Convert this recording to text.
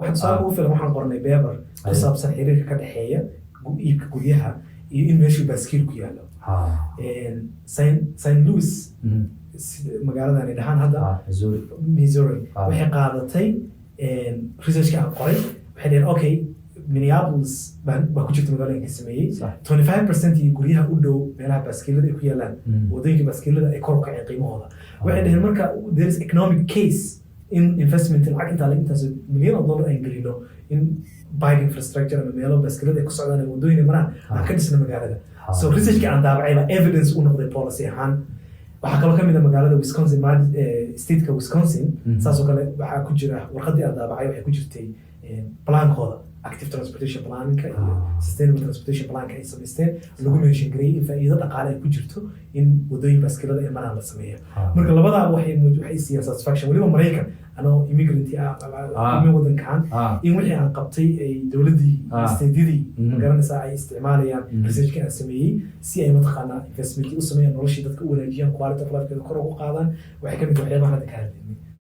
Waxaa tusaale ugu filan, waxaan qornay paper ku saabsan xiriirka ka dhexeeya iibka guryaha iyo in meeshuu baaskiil ku yaallo. St. Louis, magaaladan ay dhahaan hadda, Missouri. Missouri, waxay qaadatay researchka aan qoray. Waxay dhaheen, okay, Minneapolis baa ku jirta magaalooyinka sameeyey, 25% iyo guryaha u dhow meelaha baaskiilada ay ku yaalaan, wadooyinka baaskiilada, ay kor u kaceen qiimahooda. Waxay dhaheen marka there is economic case in investment lacag intaa intaas milyan oo dollar aan gelino in bike infrastructure ama meelo baaskiilada ay ku socdaan ama wadooyin ay maraan aan ka dhisno magaalada. So researchka aan daabacay baa evidence u noqday policy ahaan. Waxaa kaloo kamid a magaalada Wisconsin, stateka Wisconsin. Saas oo kale waxaa ku jira warqadii aan daabacay, waxay ku jirtay plankooda, active transportation planka iyo sustainable transportation planka ay samaysteen, lagu mention gareeyay in faa'iido dhaqaale ay ku jirto in wadooyin baaskiilada ay maraan la sameeyo. Marka labadaaba waxay siiyaan satisfaction, weliba Maraykan anoo immigrant ah imi wadankan, in wixii aan qabtay ay dowladdii, stateyadii, magaranaysaa, ay isticmaalayaan researchka aan sameeyey si ay mataqaanaa investment u sameeyaan, noloshii dadka u wanaajiyaan, quality of lifekeeda kor ugu qaadaan. Waxay kamid waxyaabaha hadda ka hadlaynay.